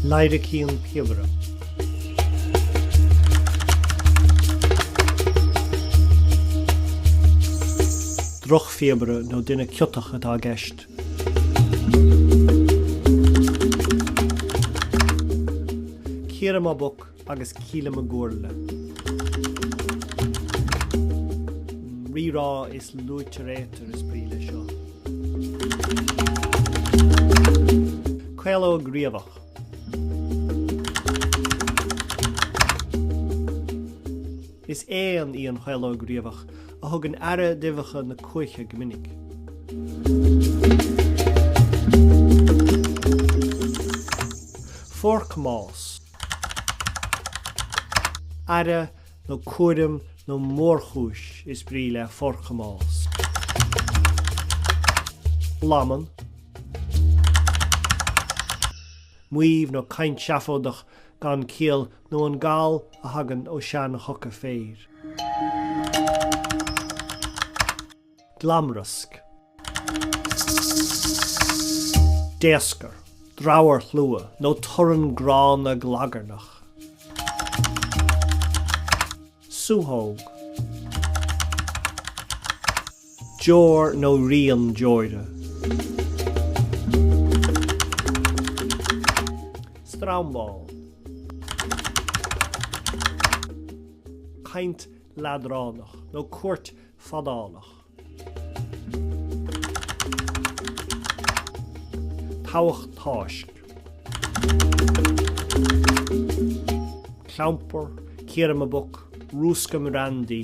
Laidhricín píobaire. Drochphíobaire nó duine ciotach atá i gceist. Cíoraim mo bhoc agus cílim mo ghuairle. Rírá is luaitear éatar is brí leis seo. Caológ riabhach. Is éan í an chaológ riabhach a thugann aire d'uibheacha na cuaiche go minic. Forcamás. Aire nó cúram nó mórchúis is brí le forcamás. Bladhmann. Maíomh nó caint seafóideach gan ciall nó an gal a thagann ó sean-choca féir. Glamrasc. Daoscar, dobharshlua nó torann gránna glagarnach. Suthóg. Deoir nó rian deoire. Strambáil. Caint leadránach nó cuairt fadálach. Tobhach táisc. Clampar, cíoraim mo bhoc, rúscaim randaí.